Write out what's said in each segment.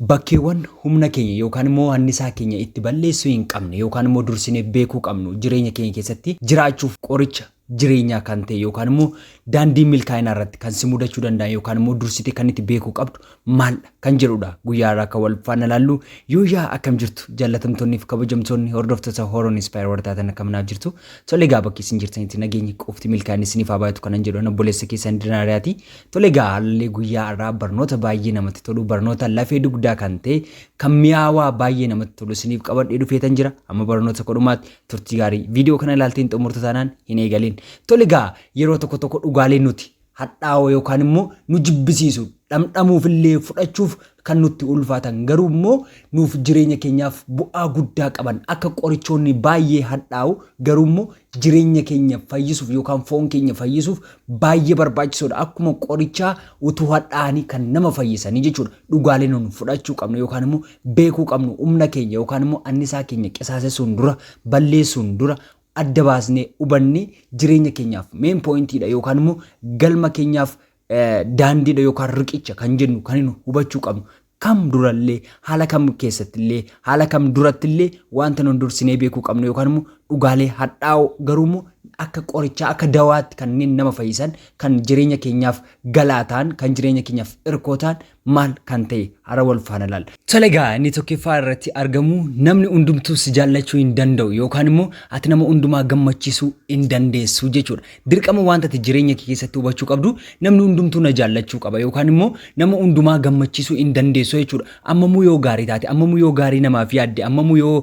Bakkeewwan humna keenya yookaan immoo annisaa keenya itti balleessuu hin qabne yookaan immoo dursinee beekuu qabnu, jireenya keenya keessatti jiraachuuf qoricha jireenyaa kan ta'e yookaan immoo daandii milkaa'inaa irratti kan si mudachuu danda'an yookaan immoo dursitee kan itti beekuu qabdu maaldha kan jedhudha guyyaa irraa kan wal faana laallu. Yooyaa, akkam jirtu jaallatamtoonni fi kabajamtoonni hordoftoota Horoon Inspire warra taatan? Akkam naaf jirtu? Tole egaa, bakki isin jirtanitti nageenyi qofti milkaa'inni isiniif haa baay'atu kanan jedhu obboleessa keessan Dinaariyaati. Tole egaa, haalli guyyaa irraa barnoota baay'ee namatti tolu, barnoota lafee dugdaa kan ta'e, kan mi'aawaa baay'ee namatti tolu isiniif qabadhee dhufeetan jira. Amma barnoota kodhumaatti turtii gaarii. Viidiyoo kana ilaalteen xumurtu taanaan hin eegalin. Tole egaa, yeroo tokko tokko dhugaalee nuti hadhaa'oo yookaan immoo nu jibbisiisu, dhamdhamuuf illee fudhachuuf kan nutti ulfaatan, garuu immoo nuuf jireenya keenyaaf bu'aa guddaa qaban, akka qorichoonni baay'ee hadhaa'u garuu immoo jireenya keenya fayyisuuf yookaan foon keenya fayyisuuf baay'ee barbaachisoodha. Akkuma qorichaa utuu hadhaa'anii kan nama fayyisanii jechuudha. Dhugaalee nun fudhachuu qabnu yookaan immoo beekuu qabnu, humna keenya yookaan immoo annisaa keenya qisaasessuun dura, balleessuun dura, adda baasnee hubannee jireenya keenyaaf main pointiidha yookaan immoo galma keenyaaf daandiidha yookaan riqicha kan jennu kan nu hubachuu qabnu kam durallee, haala kam keessattillee, haala kam durattillee wanta nun dursinee beekuu qabnu yookaan immoo dhugaalee hadhaa'oo garuu immoo akka qorichaa, akka dawaatti kanneen nama fayyisan, kan jireenya keenyaaf galaa ta'an, kan jireenya keenyaaf irkoo ta'an maal kan ta'e hara wal faana laalla. Tole egaa, inni tokkoffaa irratti argamu namni hundumtuu si jaallachuu hin danda'u yookaan immoo ati nama hundumaa gammachiisuu hin dandeessu jechuudha. Dirqama wanta ati jireenya kee keessatti hubachuu qabdu, namni hundumtuu na jaallachuu qaba yookaan immoo nama hundumaa gammachiisuu hin dandeessu jechuudha. Ammamuu yoo gaarii taate, ammamuu yoo gaarii namaaf yaadde, ammamuu yoo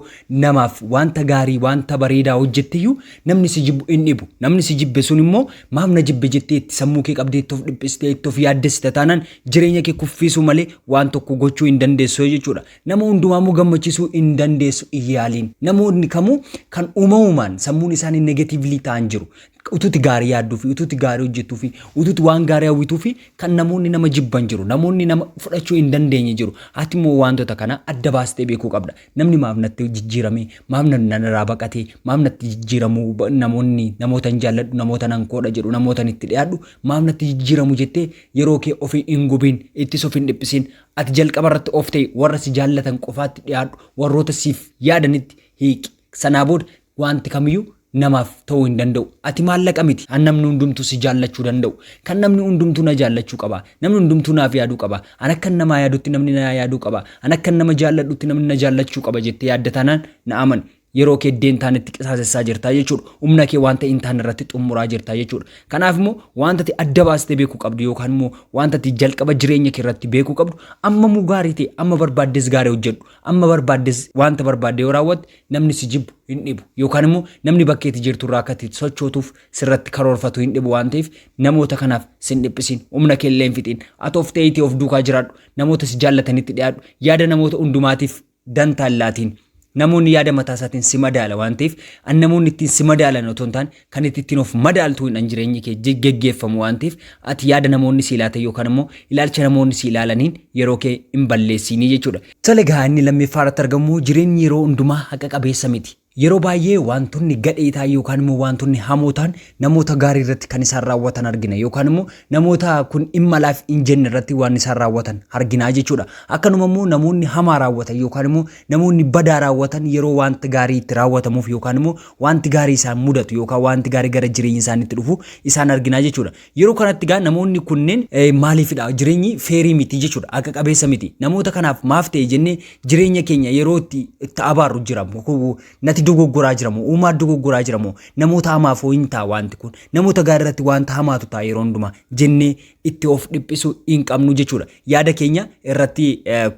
namaaf wanta gaarii, wanta bareedaa hojjetteyyuu namni si jibbu hin dhibu. Namni si jibbe sun immoo maaf na jibbe jettee itti sammuu kee qabdee itti of dhiphistee itti of yaaddessita taanaan jireenya kee kuffisuu malee waan tokko gochuu hin dandeessu jechuudha. Nama hundumaa gammachiisuu hin dandeessu, hin yaaliin. Namoonni kamuu kan uumamumaan sammuun isaanii negatively ta'an jiru. Utuuti gaarii yaadduu fi utuuti gaarii hojjettuu fi utuuti waan gaarii hawwituu fi kan namoonni nama jibban jiru. Namoonni nama fudhachuu hin dandeenye jiru. Ati immoo wantoota kana adda baastee beekuu qabda. Namni maaf natti jijjiirame, maaf narraa baqatee, maaf natti jijjiiramu, namoonni, namoota hin jaalladhu, namoota nan koodha jedhu, namoota itti dhiyaadhu maaf natti jijjiiramu jettee yeroo kee ofii hin gubiin, ittis of hin dhiphisiin. Ati jalqaba irratti of ta'e, warra si jaallatan qofaatti dhiyaadhu, warroota siif yaadanitti hiiqi. Sanaa booda wanti kamiyyuu namaaf ta'uu hin danda'u. Ati maallaqa miti. Kan namni hundumtuu si jaallachuu danda'u. Kan namni hundumtuu na jaallachuu qaba. Namni hundumtuu naaf yaaduu qaba. An akka namaa yaadutti namni na yaaduu qaba. An akka nama jaalladhutti namni na jaallachuu qaba jettee yaadda taanaan, na amani, yeroo kee iddeen taanetti qisaasessaa jirtaa jechuudha. Humna kee wanta hin taane irratti xumuraa jirtaa jechuudha. Kanaaf immoo wanta ati adda baastee beekuu qabdu yookaan immoo wanta ati jalqaba jireenya kee irratti beekuu qabdu, amma muu gaarii ta'e, amma barbaaddes gaarii hojjedhu, amma barbaaddes wanta barbaadde yoo raawwatte, namni si jibbu hin dhibu yookaan immoo namni bakkeetti jirtu irraa akka itti sochootuuf sirratti karoorfatu hin dhibu waan ta'eef, namoota kanaaf sin dhiphisiin, humna kee illee hin fixiin. Ati of ta'eetii of duukaa jiraadhu, namoota si jaallatanitti dhiyaadhu, yaada namoota hundumaatiif dantaa hin laatiin. Namoonni yaada mataa isaatiin si madaala waan ta'eef, an namoonni ittiin si madaalan otoo hin taane kan itti ittiin of madaaltu hin jireenyi kee geggeeffamu waan ta'eef, ati yaada namoonni si ilaatan yookaan immoo ilaalcha namoonni si ilaalaniin yeroo kee hin balleessinii jechuudha. Tole egaa, inni lammaffaa irratti argamu jireenyi yeroo hundumaa haqa qabeessa miti. Yeroo baay'ee wantoonni gadhee ta'an yookaan immoo wantoonni hamoo ta'an namoota gaarii irratti kan isaan raawwatan argina yookaan immoo namoota kun dhimma laaf hin jenne irratti waan isaan raawwatan argina jechuudha. Akkanuma immoo namoonni hamaa raawwatan yookaan immoo namoonni badaa raawwatan yeroo wanti gaarii itti raawwatamuuf yookaan immoo wanti gaarii isaan mudatu yookaan wanti gaarii gara jireenya isaaniitti dhufu isaan argina jechuudha. Yeroo kanatti gaa namoonni kunneen maaliifidha? Jireenyi fair miti jechuudha. Haqa qabeessa miti. Namoota kanaaf maaf ta'e jennee jireenya keenya yeroo itti itti abaarru jira. Nati dogoggoraa jiramoo? Uumaa dogoggoraa jiramoo? Namoota hamaaf hin ta'a wanti kun. Namoota gaarii irratti wanta hamaatu ta'a yeroo hundumaa jennee itti of dhiphisuu hin qabnu jechuudha. Yaada keenya irratti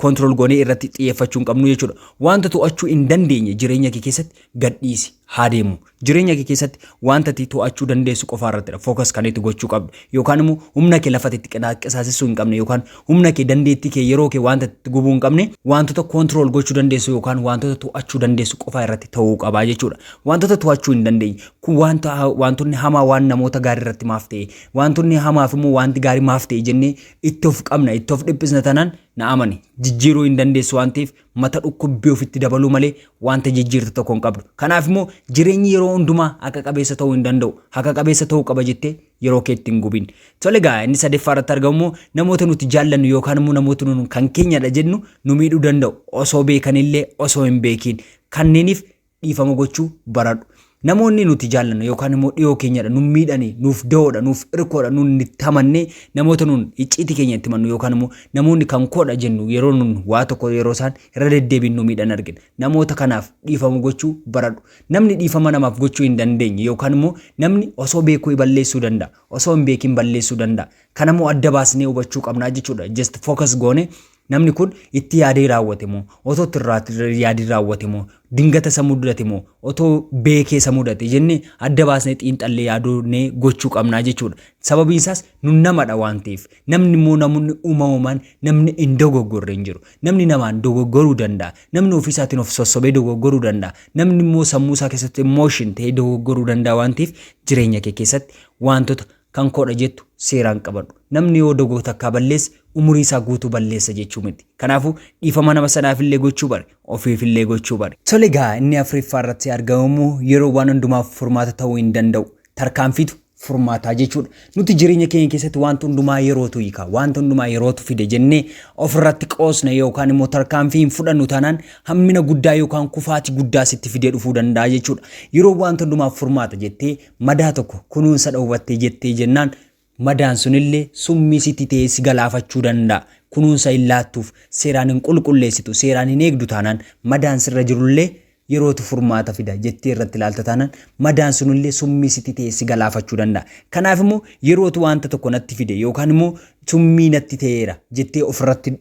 control goonee irratti xiyyeeffachuu hin qabnu jechuudha. Wanta to'achuu hin dandeenye jireenya kee keessatti gadhiisi haa deemu. Jireenya kee keessatti wanta ati to'achuu dandeessu qofa irrattidha focus kan itti gochuu qabdu. Yookaan immoo humna kee lafa itti qisaasessuu hin qabne yookaan humna kee, dandeettii kee, yeroo kee wanta itti gubuu hin qabne, wantoota control gochuu dandeessu yookaan wantoota to'achuu dandeessu qofa irratti ta'uu qabaa jechuudha. Wantoota to'achuu hin dandeenye kun wanta wantoonni hamaa waan namoota gaarii irratti maaf ta'e, wantoonni hamaaf immoo wanti gaarii maaf ta'e jennee itti of qabna, itti of dhiphisna taanaan na amani, jijjiiruu hin dandeessu waan ta'eef mata dhukkubbii ofitti dabaluu malee wanta jijjiirtu tokko hin qabdu. Kanaaf immoo jireenyi yeroo hundumaa haqa qabeessa ta'uu hin danda'u. Haqa qabeessa ta'uu qaba jettee yeroo kee itti hin gubin. Tole egaa, inni sadaffaa irratti argamu immoo namoota nuti jaallannu yookaan immoo namoota nuti kan keenyadha jennu nu miidhuu danda'u. Osoo beekanillee osoo hin beekiin. Kanneeniif dhiifama gochuu baradhu. Namoonni nuti jaallannu yookaan immoo dhiyoo keenyadha, nu miidhanii, nuuf da'oodha, nuuf irkoodha, nun itti amannee namoota nun icciitii keenya itti himannu yookaan immoo namoonni kan koodha jennu yeroo nun waa tokko yeroo isaan irra deddeebiin nu miidhan argina. Namoota kanaaf dhiifama gochuu baradhu. Namni dhiifama namaaf gochuu hin dandeenye yookaan immoo namni osoo beekuu balleessuu danda'a, osoo hin beekin balleessuu danda'a. Kanammoo adda baasnee hubachuu qabnaa jechuudha. Just focus goone, namni kun itti yaadee raawwate moo, otoo itti yaadee raawwate moo, dingata isa mudate moo, otoo beekee isa mudate jennee adda baasnee xiinxallee yaadonnee gochuu qabnaa jechuudha. Sababiin isaas nun namadha waan ta'eef, namni immoo namoonni uumamumaan namni hin dogoggorre hin jiru. Namni namaan dogoggoruu danda'a. Namni ofii isaatiin of sossobee dogoggoruu danda'a. Namni immoo sammuu isaa keessatti emotion ta'ee dogoggoruu danda'a waan ta'eef, jireenya kee keessatti wantoota kan koodha jettu seeraan qabadhu. Namni yoo dogoo takkaa balleesse umurii isaa guutuu balleessa jechuu miti. Kanaafuu dhiifama nama sanaaf illee gochuu bare, ofiif illee gochuu bare. Tole egaa, inni afuriffaa irratti argamu yeroo waan hundumaaf furmaata ta'uu hin danda'u. Tarkaanfiitu furmaataa jechuudha. Nuti jireenya keenya keessatti wanta hundumaa yerootu hiika, wanta hundumaa yerootu fide jennee ofirratti qoosna yookaan immoo tarkaanfii hin fudhannu taanaan hammina guddaa yookaan kufaatii guddaa sitti fidee dhufuu danda'a jechuudha. Yeroo wanta hundumaaf furmaata jettee madaa tokko kunuunsa dhowwattee jettee jennaan, madaan sunillee summii sitti ta'ee si galaafachuu danda'a. Kunuunsa hin laattuuf, seeraan hin qulqulleessitu, seeraan hin eegdu taanaan, madaan sirra jirullee yerootu furmaata fida jettee irratti ilaalta taanaan, madaan sunillee summii sitti ta'ee si galaafachuu danda'a. Kanaaf immoo yerootu wanta tokko natti fide yookaan immoo summii natti ta'eera jettee ofirratti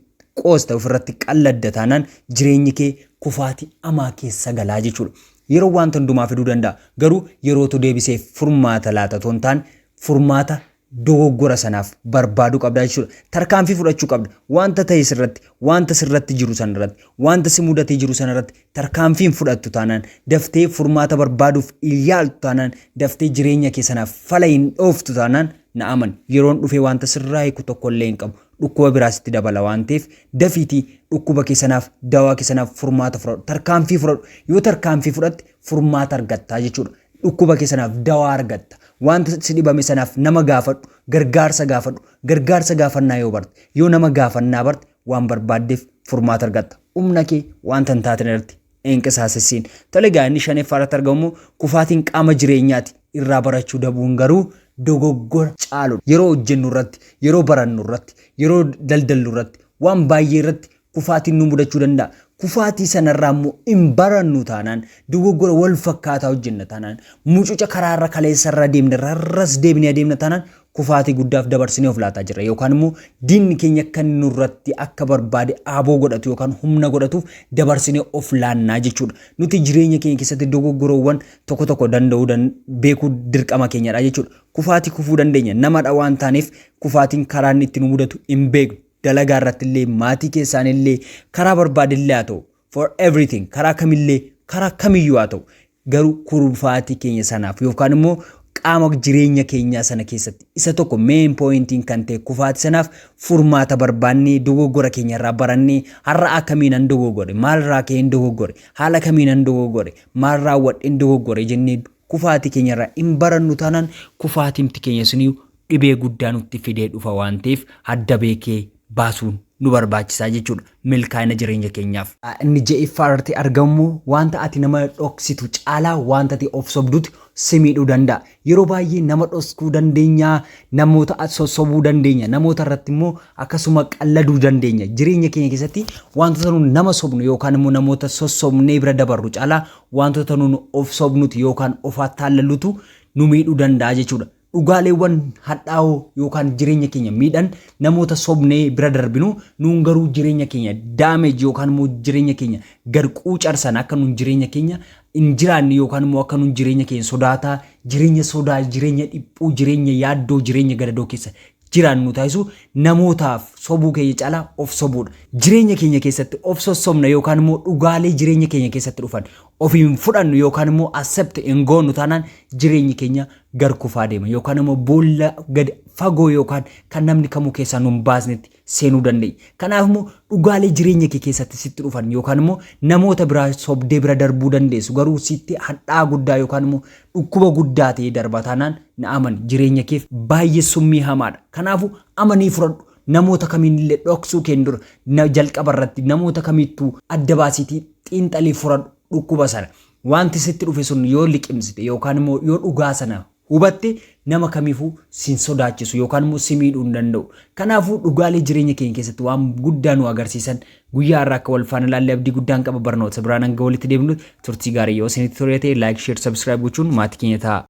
qoosta, ofirratti qalladda taanaan, jireenyi kee kufaatii amaa keessa galaa jechuudha. Yeroo wanta hundumaa fiduu danda'a. Garuu yerootu deebisee furmaata laata otoo hin taane, furmaata dogoggora sanaaf barbaaduu qabda jechuudha. Tarkaanfii fudhachuu qabda. Wanta ta'e sirratti, wanta sirratti jiru sanarratti, wanta si mudatee jiru sanarratti tarkaanfii hin fudhattu taanaan, daftee furmaata barbaaduuf hin yaaltu taanaan, daftee jireenya kee sanaaf fala hin dhooftu taanaan, na amani, yeroon dhufee wanta sirraa hiiku tokko illee hin qabu. Dhukkuba biraas itti dabala waan ta'eef, dafiitii dhukkuba kee sanaaf, dawaa kee sanaaf furmaata fudhadhu. Tarkaanfii fudhadhu. Yoo tarkaanfii fudhatte furmaata argattaa jechuudha. Dhukkuba kee sanaaf dawaa argatta. Wanta si dhibame sanaaf nama gaafadhu, gargaarsa gaafadhu. Gargaarsa gaafannaa yoo barte, yoo nama gaafannaa barte, waan barbaaddeef furmaata argatta. Humna kee wanta hin taate irratti hin qisaasessiin. Tole egaa, inni shanaffaa irratti argamu kufaatiin qaama jireenyaati. Irraa barachuu dabuun garuu dogoggora caalu. Yeroo hojjennu irratti, yeroo barannu irratti, yeroo daldallu irratti, waan baay'ee irratti kufaatiin nu mudachuu danda'a. Kufaatii sanarraa immoo hin barannu taanaan, dogoggora wal fakkaataa hojjenna taanaan, mucuca karaarra kaleessarra deemne rarras deebinee adeemna taanaan, kufaatii guddaaf dabarsinee of laataa jirra yookaan immoo diinni keenya akka nurratti akka barbaade aaboo godhatu yookaan humna godhatuuf dabarsinee of laannaa jechuudha. Nuti jireenya keenya keessatti dogoggoroowwan tokko tokko danda'uu beekuu dirqama keenyadha jechuudha. Kufaatii kufuu dandeenya, namadha waan taaneef kufaatiin karaa inni itti nu mudatu hin beeknu. Dalagaa irratti illee, maatii keessaan illee, karaa barbaade illee haa ta'u, for everything, karaa kamillee, karaa kamiyyuu haa ta'u, garuu kufaatii keenya sanaaf yookaan immoo qaama jireenya keenyaa sana keessatti isa tokko main pointiin kan ta'e kufaatii sanaaf furmaata barbaannee, dogoggora keenya irraa barannee, har'a akkamiin dogoggore, maalirraa ka'een dogoggore, haala kamiin dogoggore, maal raawwadheen dogoggore jennee kufaatii keenya irraa hin barannu taanaan, kufaatiin keenya sunii dhibee guddaa nutti fidee dhufa waan ta'eef, adda beekee baasuun nu barbaachisaa jechuudha milkaa'ina jireenya keenyaaf. Inni ja'affaa irratti argamu wanta ati nama dhoksitu caalaa wanta ati of sobdutu si miidhuu danda'a. Yeroo baay'ee nama dhoksuu dandeenya, namoota sossobuu dandeenya, namoota irratti immoo akkasuma qalladuu dandeenya. Jireenya keenya keessatti wantoota nuun nama sobnu yookaan immoo namoota sossobnee bira dabarru caalaa wantoota nuun of sobnuti yookaan of attaallallutu nu miidhuu danda'a jechuudha. Dhugaaleewwan hadhaa'oo yookaan jireenya keenya miidhan namoota sobnee bira darbinu, nuun garuu jireenya keenya damage yookaan immoo jireenya keenya gad quucarsan, akka nuun jireenya keenya hin jiraanne yookaan immoo akka nuun jireenya keenya sodaataa, jireenya sodaa, jireenya dhiphuu, jireenya yaaddoo, jireenya gadadoo keessa jiraannu taasisu namootaaf sobuu keenya caalaa of sobuudha. Jireenya keenya keessatti of sossobna yookaan immoo dhugaalee jireenya keenya keessatti dhufan ofiin fudhannu yookaan immoo accept hin goonu taanaan, jireenyi keenya gar kufaa deema yookaan immoo boolla gad fagoo yookaan kan namni kamuu keessaa nu hin baasnetti seenuu dandeenya. Kanaaf immoo dhugaalee jireenya kee keessatti sitti dhufan yookaan immoo namoota biraa sobdee bira darbuu dandeessu garuu sitti hadhaa guddaa yookaan immoo dhukkuba guddaa ta'ee darba taanaan na amani jireenya keef baay'ee summii hamaadha. Kanaafuu amanii fudhadhu. Namoota kamiin illee dhoksuu keen dura jalqaba irratti namoota kamittuu adda baasiitii xiinxalii fudhadhu dhukkuba sana. Wanti sitti dhufe sun yoo liqimsite yookaan immoo yoo dhugaa sana hubatte nama kamiifuu sin sodaachisu yookaan immoo si miidhuu hin danda'u. Kanaafuu dhugaalee jireenya keenya keessatti waan guddaa nu agarsiisan guyyaa har'aa akka wal faana ilaalle abdii guddaan qaba. Barnoota biraan hanga walitti deebinutti turtii gaarii. Yoo isinitti tole ta'e like, share, subscribe gochuun maatii keenya ta'a.